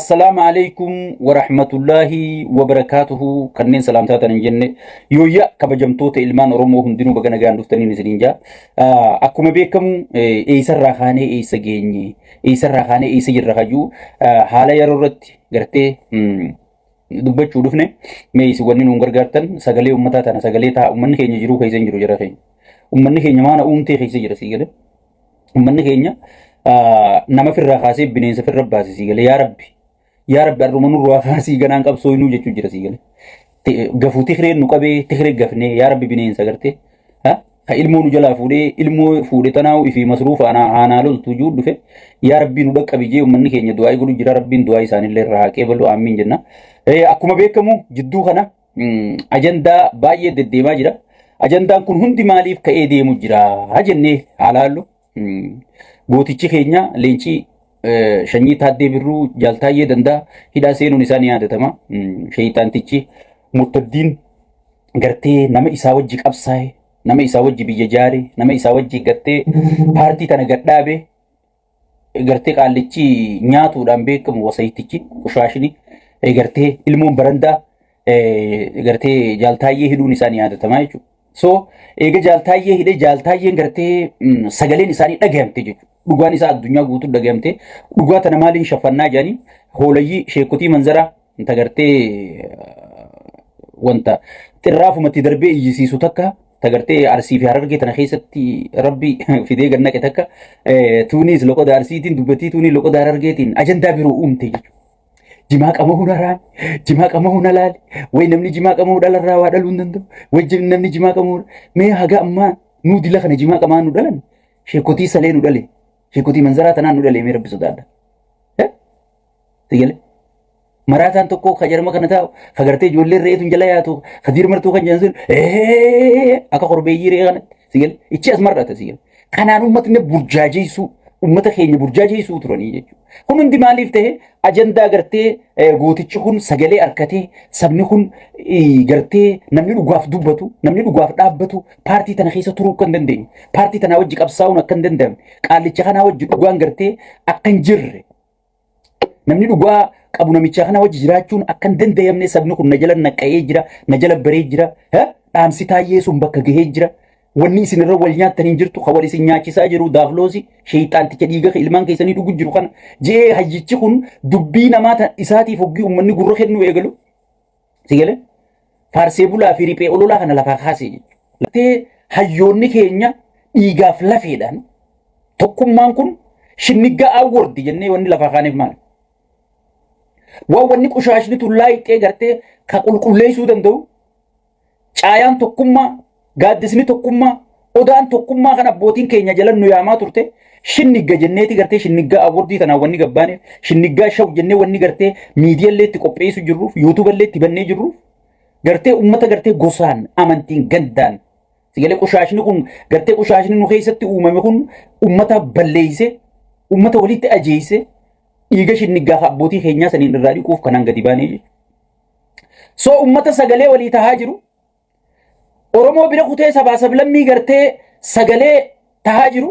Assalaamu alaikum warahmatullaahi wabarakaatuhu. Kanneen salaamtaa tan hin jenne, yooyya kabajamtoota ilmaan Oromoo hundinuu, baga nagaan dhuftaniin isiniin jaa. Akkuma beekamu, eessarraa kaanee eessa geenye, eessarraa kaanee eessa jirra kayyuu haala yeroo irratti gartee dubbachuu dhufne. Mee isin wanni nuun gargaartan sagalee uummataa tana sagalee ta'a. Uummanni keenya jiruu keessa hin jiru, jara keenya. Uummanni keenya maana uumtee keessa jira, sii galee. Uummanni keenya nama firraa kaasee bineensa firra baase, sii galee. Yaa Rabbi, yaa Rabbi, har'uma nurraa kaasii, ganaan qabsoo inuu jechuu jira, sii galee. Gafuu tikireen nu qabee tikiree gafnee, yaa Rabbi, bineensa gartee ka ilmoo nu jalaa fuudhee, ilmoo fuudhe tanaa'u ifii masruufa aanaa loltu juu dhufe, yaa Rabbi nu dhaqqabi jee uummanni keenya du'aa godhu jira. Rabbiin du'aa isaanillee irraa haa qeebalu, aamiin jenna. Akkuma beekamu, jidduu kana ajandaa baay'ee deddeemaa jira. Ajandaan kun hundi maaliif ka'ee deemu jira jennee haa laallu. Gootichi keenya leencii shanyii Taaddee Birruu Jaaltaayyee Danda'a hidhaa seenuun isaa ni yaadatama. Sheeyxaantichi murtaddiin gartee nama isaa wajji qabsaa'e, nama isaa wajji biyya jaare, nama isaa wajji gartee paartii tana gadhaabe, gartee qaallichi nyaatuudhaan beekamu, wasayitichi qushaashni gartee ilmoon barandaa gartee Jaaltaayyee hidhuun isaa ni yaadatama jechuudha. So eega Jaaltaayyee hidhee, Jaaltaayyeen gartee sagaleen isaanii dhagayamte jechuudha. Dhugaan isaa addunyaa guutuu dhagayamte. Dhugaa tana maaliin shaffannaa jedhanii hoolayyii sheekotii manzaraa ta gartee wanta xirraafumatti darbee iyyisiisu takka, ta gartee Arsii fi Harargee tana keessatti Rabbi fidee gad naqe takka, tuunis loqoda Arsiitiin dubbatii, tuunii loqoda Harargeetiin ajandaa biroo uumte jechuudha. Jimaa qamahuun haraami, jimaa qamahuun halaali, way namni jimaa qamahuu dhalarraa waa dhaluu hin danda'u, way namni jimaa qamahuu mee haga ammaa nuu dila kana jimaa qamaa nu dhalan, sheekotii salee nu dhale, sheekotii manzaraa tanaan nu dhale, mee Rabbi sodaadha. Sigale. Maraataan tokko ka jarma kana taa'u, ka gartee ijoollee re'eetu jala yaatu, ka diirmartuu kan jedhan sun akka korbeeyyii re'ee kanatti, sigale, ichi as mar'ata, sigale. Kanaan uummatni burjaajeessuu, uummata keenya burjaajeessuu turanii jechuudha. Kun hundi maaliif ta'e? Ajandaa gartee gootichi kun sagalee harkatee, sabni kun gartee namni dhugaaf dubbatu, namni dhugaaf dhaabbatu paartii tana keessa turuu akka hin dandeenye, paartii tanaa wajji qabsaa'uun akka hin danda'amne, qaallicha kanaa wajji dhugaan gartee akka hin jirre, namni dhugaa qabu namicha kana wajji jiraachuun akka hin danda'amne, sabni kun na jala naqa'ee jira, na jala baree jira, dhaamsi Taayyee sun bakka gahee jira. Wanni isin irra wal nyaattan hin jirtu, kan wal isin nyaachisaa jiru daafloosi sheeyxaanticha dhiiga ilmaan keessanii dhugu jiru kana jee. Hayyichi kun dubbii namaa isaatiif hoggii uummanni gurra kennuu eegalu, si galee, faarsee bulaa fi riphee ololaa kana lafaa kaasee jechuudha. Laftee hayyoonni keenya dhiigaaf lafeedhaan tokkummaan kun shinniggaa awwardi jennee wanni lafaa kaaneef maali? Waan wanni qushaashni tun laayixee gartee ka qulqulleessuu danda'u caayaan tokkummaa, gaaddisni tokkummaa, odaan tokkummaa kan abbootiin keenya jalan nu yaamaa turte shinnigga jenneeti gartee shinniggaa awwardii tanaan wanni gabbaaneef, shinniggaa shaw jennee wanni gartee miidiyallee itti qopheessu jirruuf, yuutuuballee itti bannee jirruuf, gartee ummata gartee gosaan, amantiin, gandaan, sigalee, qushaashni kun gartee qushaashni nu keessatti uumame kun ummata balleeyse, ummata walitti ajeeyse, dhiiga shinniggaa fi abbootii keenyaa saniin irraa dhiquuf kanaan gadi baanee jechuudha. So ummata sagalee walii tahaa jiru, Oromoo bira kutee sabaa sablammii gartee sagalee tahaa jiru,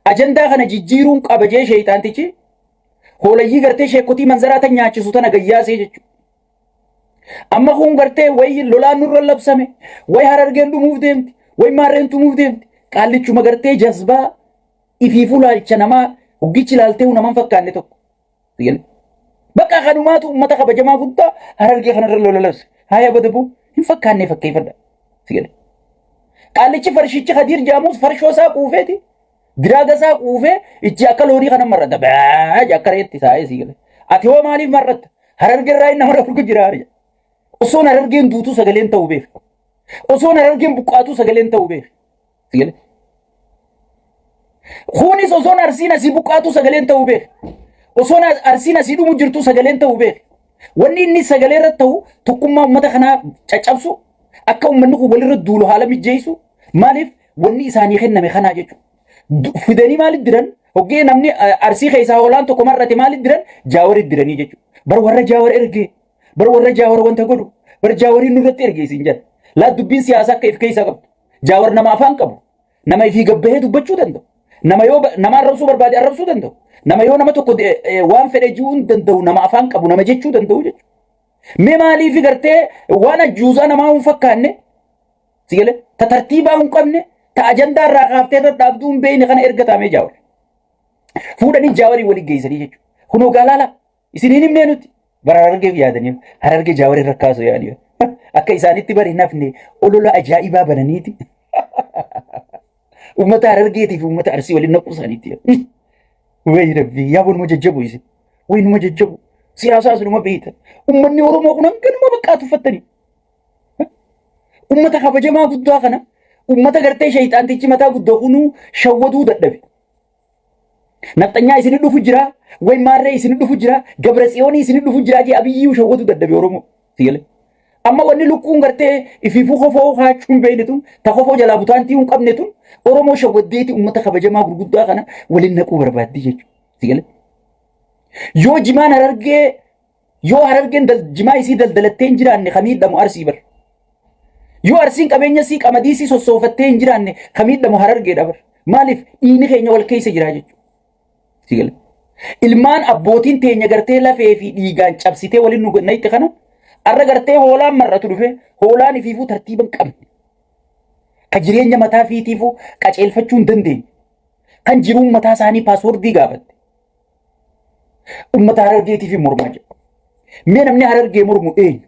ajandaa kana jijjiiruun qaba jee sheeyxaantichi hoolayyii gartee sheekotii manzaraa tan nyaachisu tana gayyaasee jechuudha. Amma kun gartee wayi lolaan nurra labsame, wayi Harargeen dhumuuf deemti, wayi maarreen tumuuf deemti. Qaallichuma gartee jazbaa ifiifuu laalcha namaa hoggichi ilaaltee naman fakkaanne tokko. Bakka kanumaatu uummata kabajamaa guddaa Harargee kanarra lola labse. Haaya badaboo hin fakkaannee fakkeeffadha. Qaallichi farshichi Kadiir Jaamuus farshoo isaa quufeeti. Diraaga isaa quufee ichi akka loonii kana marrata. Baaja akka reetti saa'ee sii gale. Ati hoo maaliif marratta? Harargee irraa inni nama dhorku jira. Osoon Harargeen duutuu sagaleen ta'uu beek. Osoon Harargeen buqqaatuu sagaleen ta'uu beek. Sigale. Kunis osoon Arsiin asii buqqaatuu sagaleen ta'uu beek. Osoon Arsiin asii dhumu jirtuu sagaleen ta'uu beek. Wanni inni sagalee irratti ta'u tokkummaa uummata kanaa caccabsu, akka uummanni kun walirra duulu haala mijjeessu. Maaliif? Wanni isaanii kenname kanaa jechuudha. Fidanii maaliif diran? Hoggee namni Arsii keessaa hoolaan tokko mar'ate maaliif diran? Jaawaritti diranii jechuudha. Bar warra Jaawar ergee, bar warra Jaawar wanta godhu, bar Jaawariin nurratti ergee isin jedha. Laa, dubbiin siyaasaa akka if keessaa qabdu. Jaawar nama afaan qabu, nama ifii gabbahee dubbachuu danda'u, nama yoo nama arrabsuu barbaade arrabsuu danda'u, Nama yoo nama tokko waan fedhe ji'uu hin danda'u, nama afaan qabu, nama jechuu danda'u jechuudha. Mee maaliif gartee waan ajjuusaa namaa hin fakkaanne, si galee, ta tartiibaa hin qabne, ta ajandaa irraa kaaftee irra dhaabduu hin beekne kana erga taamee Jaawar. Fuudhanii Jaawarii waliin geessanii jechuudha. Kunoo gaalaala isiniin himnee nuti bara Harargeef yaadanii Harargee Jaawarii irra kaasu yaadanii akka isaanitti bari hin hafne olola ajaa'ibaa bananiiti. Uummata Harargeetii fi uummata Arsii waliin naquu isaaniitti. Wayi Rabbii, yaa numa jajjabu isin. Wayi numa jajjabu. Siyaasaas numa beektan. Uummanni Oromoo kun hanganuma baqqaa tuffattanii. Uummata kabajamaa guddaa kana, uummata gartee shayxaantichi mataa guddoo kunuu shawwaduu dadhabe. Nafxanyaa isin dhufu jira, wayi maarree isin dhufu jira, Gabra Tsiyoonii isin dhufu jira jee Abiyyuu shawwaduu dadhabe Oromoo. Sigale. Amma wanni lukkuun gartee ifiifuu kofoo kaachuu hin beekne tun, ta kofoo jalaa butaantii hin qabne tun, Oromoo shawwaddeeti uummata kabajamaa gurguddaa kana waliin naquu barbaaddi jechuudha. Sigale. Yoo jimaan Harargee, yoo Harargeen jimaa isii daldalattee hin jiraanne, ka miidhamu Arsii bar. Yoo Arsiin qabeenya isii, qamadii isii sossoofattee hin jiraanne, ka miidhamu Harargeedha bar. Maaliif? Dhiigni keenya wal keessa jira jechuudha. Sigale. Ilmaan abbootiin teenya gartee lafee fi dhiigaan cabsitee waliin nu nayte kana arra gartee hoolaan mar'atu dhufe, hoolaan ifiifuu tartiiba hin qabne. Ka jireenya mataa fiitiifuu qaceelfachuu hin dandeenye. Kan jiruun mataa isaanii paaswordii gaafatte. Uummata Harargeetiif mormaa jira. Mee namni Harargee mormu eenyu?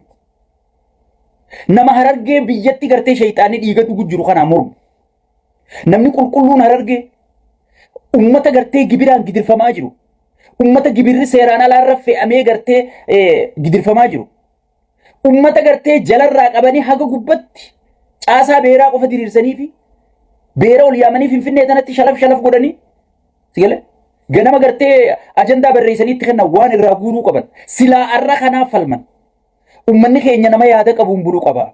Nama Harargee biyyatti gartee shayxaanni dhiiga dhugu jiru kanaa mormu. Namni qulqulluun Harargee ummata gartee gibiraan gidirfamaa jiru. Ummata gibirri seeraan alaarra fe'amee gartee gidirfamaa jiru. Ummata gartee jalarraa qabanii haga gubbatti caasaa beeraa qofa diriirsanii fi beera ol yaamanii Finfinnee tanatti shalaf shalaf godhanii, sigale, ganama gartee ajandaa barreessanii itti kennan waan irraa guuruu qaban. Silaa arra kanaaf falman. Ummanni keenya nama yaada qabuun buluu qaba.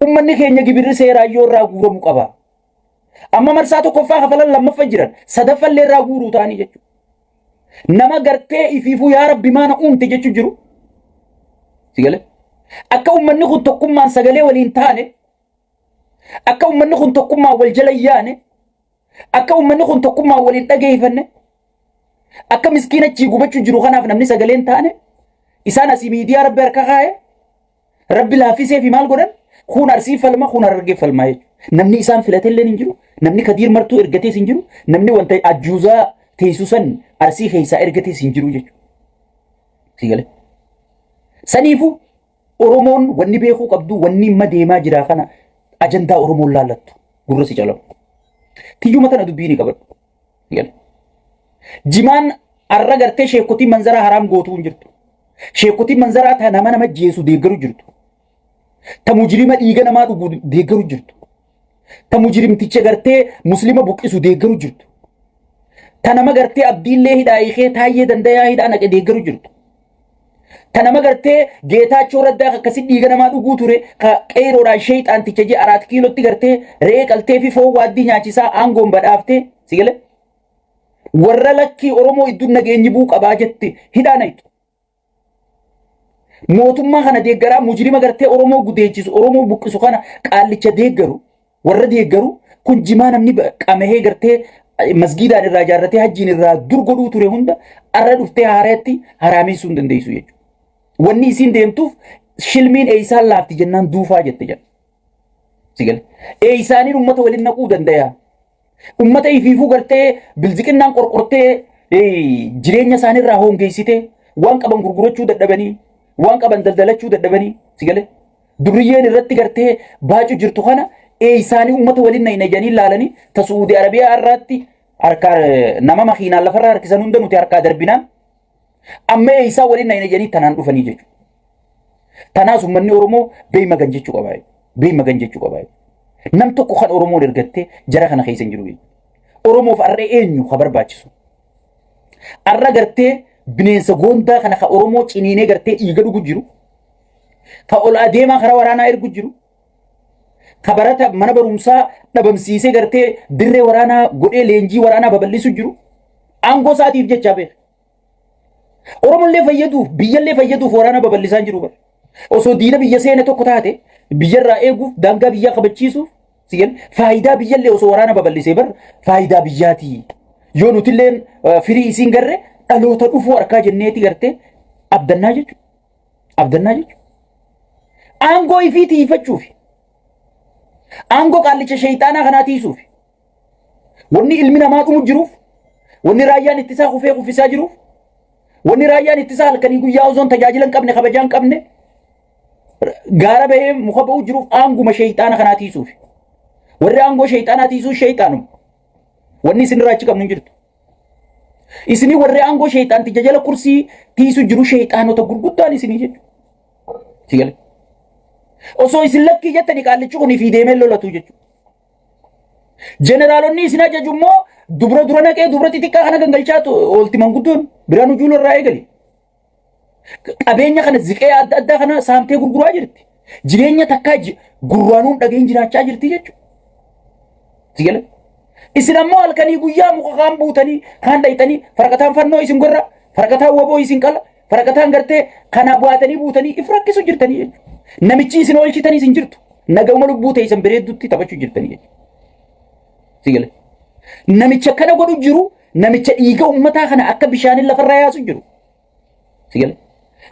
Ummanni keenya gibirri seeraa yoo irraa guuramuu qaba. Amma marsaa tokkoffaa kafalan, lammaffa jiran, sadaffallee irraa guuruu ta'anii jechuudha. Nama gartee ifiifuu yaa Rabbi maana uumte jechuu jiru. Sigale. Akka ummanni kun tokkummaan sagalee waliin taane, akka ummanni kun tokkummaan wal jala yaane, akka ummanni kun tokkummaan waliin dhageeffanne, akka miskiina achii gubachuu jiru kanaaf namni sagaleen taane, isaan asii miidiyaa Rabbi harka kaa'e, Rabbi laaffisee fi maal godhan? Kun Arsii falma, kun Harargee falmaa jechuudha. Namni isaan filatellee hin jiru, namni Kadiir Martuu ergatees hin jiru, namni wanta ajjuuzaa teessu san Arsii keessaa ergatees hin jiru jechuudha. Sigale. Saniifuu Oromoon wanni beekuu qabdu, wanni imma deemaa jira kana ajandaa Oromoon laallattu gurra si calamu. Tiyyuma tana dubbii ni qabadhu. Sigale. Jimaan arra gartee sheekotiin manzaraa haraam gootuu hin jirtu. Sheekotiin manzaraa ta nama nama jeesu deeggaru jirtu. Ta mujrima dhiiga namaa dhugu deeggaru jirtu. Ta mujrimticha gartee muslima buqqisu deeggaru jirtu. Ta nama gartee Abdiillee hidhaa hiikee Taayyee Dandayaa hidhaa naqe deeggaru jirtu. Ta nama gartee Geetaachoo Raddaa akkasii dhiiga namaa dhuguu ture, ka qeeroodhaan sheexaanticha jee 4 kiilootti gartee re'ee qaltee fi foon waaddii nyaachisaa aangoon badhaaftee, si galee, warra lakkii Oromoo idduun nageenyi bu'uu qabaa jette hidhaa naqxu. Mootummaa kana deeggaraa mujrima gartee Oromoo gudeechisu, Oromoo buqqisu kana qaallicha deeggaru, warra deeggaru kun jimaa namni qamahee gartee masgiidaan irraa ijaarratee hajjiin irraa dur godhuu ture hunda arra dhuftee haareetti haraamessuu hin dandeessu jechuudha. Wanni isiin deemtuuf shilmiin eeysaan laafti jennaan duufaa jette jedha. Sigale. Eeysaaniin uummata waliin naquu danda'a. Uummata ifiifuu gartee bilziqinnaan qorqortee jireenya isaaniirraa hongeessitee, waan qaban gurgurachuu dadhabanii, waan qaban daldalachuu dadhabanii, sigale. Durriyyeen irratti gartee baacu jirtu kana eeysaanii uummata waliin naqna jedhanii ilaalanii, ta Su'uudi Arabiyaa irraatti harkaa nama makiinaan lafarraa harkisan hunda nuti harkaa darbinaan amma eeysaa waliin naqna jedhanii tanaan dhufanii jechuudha. Tanaas uummanni Oromoo beey magan jechuu qaba. Beey magan jechuu qaba. Nam tokko kan Oromoon ergattee jara kana keessa hin jiru. Oromoof har'a eenyu ka barbaachisu? Har'a gartee bineensa goondaa kana ka Oromoo ciniinee gartee dhiiga dhugu jiru, ka ol adeemaa karaa waraanaa ergu jiru, ka barata mana barumsaa dhabamsiisee gartee dirree waraanaa godhee leenjii waraanaa babal'isu jiru, aangoo isaatiif jechaa beeka. Oromollee fayyaduuf, biyyallee fayyaduuf waraana babal'isaa jiru bara. Osoo diina biyya seene tokko taate biyyarraa eeguuf, daangaa biyyaa kabachiisuuf, sigal, faayidaa biyyallee osoo waraana babal'isee bar faayidaa biyyaati. Yoo nutilleen firii isiin garre dhaloota dhufuu harkaa jenneeti gartee abdannaa jechuudha. Abdannaa jechuudha. Aangoo ifii tiifachuufi. Aangoo qaallicha sheeyxaanaa kanaa tiisuufi. Wanni ilmi namaa dhumu jiruuf, wanni raayyaan ittisaa kufee kuffisaa jiruuf, wanni raayyaan ittisaa halkanii guyyaa osoo tajaajila hin qabne, kabajaa hin qabne, gaara bahee muka ba'uu jiruuf aanguma sheeyxaana kanaa tiisuufi. Warri aangoo sheeyxaanaa tiisuu sheeyxaanuma. Wanni isin irraa achi qabnu hin jirtu. Isinii warri aangoo sheeyxaanticha jala kursii tiisu jiru sheeyxaanota gurguddaan isinii jechuudha. Si gale. Osoo isin lakkii jettanii qaallichi kun fi deemee lolatu jechuudha. Jeneraalonni isin ajaju immoo dubra dura naqee dubra xixiqqaa kana gangalchaa oolti manguddoon biraan ujuuloo irraa eegali. Qabeenya kana ziqee adda addaa kana saamtee gurguraa jirti. Jireenya takkaa gurraanuun dhageen jiraachaa jirti jechuudha. Si gale. Isin ammoo halkanii guyyaa muka kaan buutanii kaan dhayxanii faraqataan fannoo isin gorra, faraqataan waboo isin qala, faraqataan gartee kana baatanii buutanii if rakkisu jirtanii jechuudha. Namichi isin oolchitanii isin jirtu. Nagahuma lubbuu teessan bareeddutti taphachuu jirtanii jechuudha. Si gale. Namicha kana godhu jiru, namicha dhiiga uummataa kana akka bishaanii lafarraa yaasu jiru. Si gale.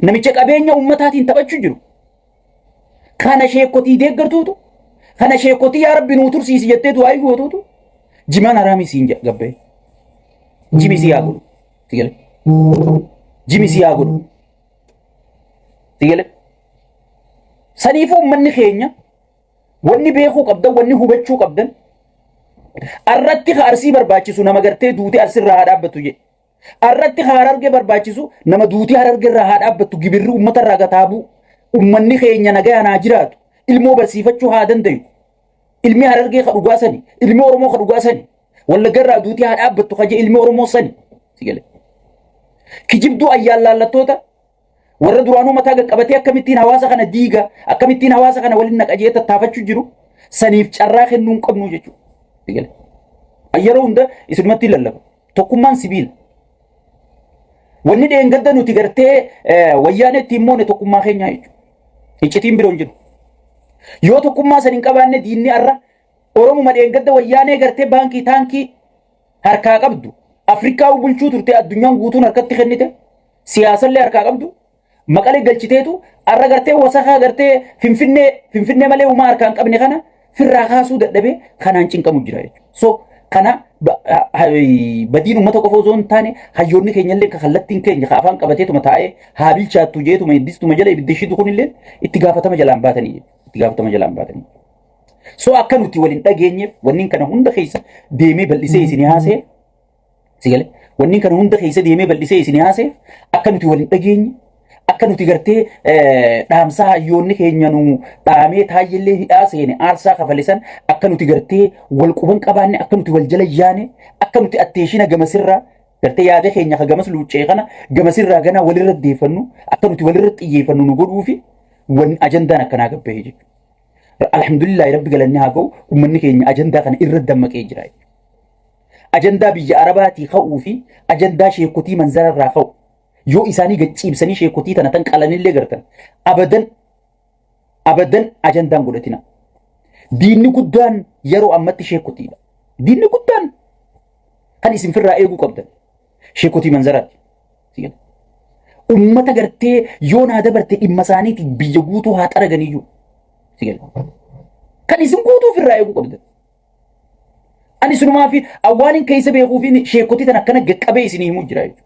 Namicha qabeenya uummataatiin taphachuu jiru. Kana sheekotii deeggartuutu, kana sheekotii yaa Rabbi nuu tursiisi jettee du'aa gootuutu jimaan haraamii siin jedha gabbee. Jimi si yaa godhu. Si gale. Jimi si yaa godhu. Si gale. Saniifuu uummanni keenya wanni beekuu qabdan, wanni hubachuu qabdan, arratti ka Arsii barbaachisu nama gartee duutee Arsirraa haa dhaabbattu jedhe. Arratti ka Harargee barbaachisu nama duutee Harargeerraa haa dhaabbattu, gibirri uummatarraa gataabuu, uummanni keenya nagayaan haa jiraatu, ilmoo barsiifachuu haa dandayu. Ilmi Harargee ka dhugaa sani, ilmi Oromoo ka dhugaa sani, Wallaggarraa duutee haa dhaabbattu ka jee ilmi Oromoo sani. Si gale. Kijibduu ayyaan laallattoota warra duraanuu mataa qaqqabatee akkamittiin hawaasa kana diiga, akkamittiin hawaasa kana waliin naqa jee tattaafachuu jiru saniif carraa kennuu hin qabnu jechuudha. Si gale. Yeroo hunda isinumatti lallaba. Tokkummaan sibiila. Wanni dheengadda nuti gartee wayyaanee ittiin moone tokkummaa keenyaa jechuudha. Iccitiin biroo hin jiru. Yoo tokkummaa san hin qabaanne, diinni arra Oromuma dheengadda wayyaanee gartee baankii taankii harkaa qabdu, Afrikaa bulchuu turte, addunyaan guutuun harkatti kennite, siyaasallee harkaa qabdu Maqalee galchiteetu arra gartee wasakaa gartee Finfinnee Finfinnee malee uumaa harkaa hin qabne kana firraa kaasuu dadhabee kanaan cinqamu jira jechuudha. So kana badiin uummata qofa osoo hin taane, hayyoonni keenya illee ka kallattiin keenya ka afaan qabateetuma taa'ee haa bilchaattu jeetuma hiddistuma jala ibiddi shitu kunillee itti gaafatama jalaan baatanii jechuudha. Itti gaafatama jalaan baatanii. So akka nuti waliin dhageenyeef wanni kana hunda keessa deemee bal'isee isin haasee, si galee, wanni kana hunda keessa deemee bal'isee isin haasee akka nuti waliin dhageenye, akka nuti gartee dhaamsaa hayyoonni keenya nu dhaamee taayyellee hidhaa seene aarsaa kafale san akka nuti gartee wal quban qabaanne, akka nuti wal jala yaane, akka nuti atteeshina gamasirraa gartee yaada keenya ka gamas luuccee kana gamasirraa ganaa walirra deeffannu, akka nuti walirra xiyyeeffannu nu godhuufi wanni ajandaan akkanaa gabbahee jechuudha. Alhamdulillah, Rabbi galanni haa ga'u, uummanni keenya ajandaa kana irra dammaqee jira. Ajandaa biyya Arabaatii ka'uu fi ajandaa sheekotii manzararraa ka'u yoo isaanii gacciibsanii sheekotii tana tan qalanillee gartan, abadan abadan ajandaan godhatina. Diinni guddaan yeroo ammatti sheekotiidha. Diinni guddaan kan isin firraa eeguu qabdan sheekotii manzaraati. Ummata gartee yoo naa dabarte dhimma isaaniiti biyya guutuu haa xaraganiyyuu. Kan isin guutuu ofirraa eeguu qabdan. Ani sunumaa fi awwaaliin keessa beekuu fi sheekotii tan akkana gaqqabee isinii himuu jira jechuudha.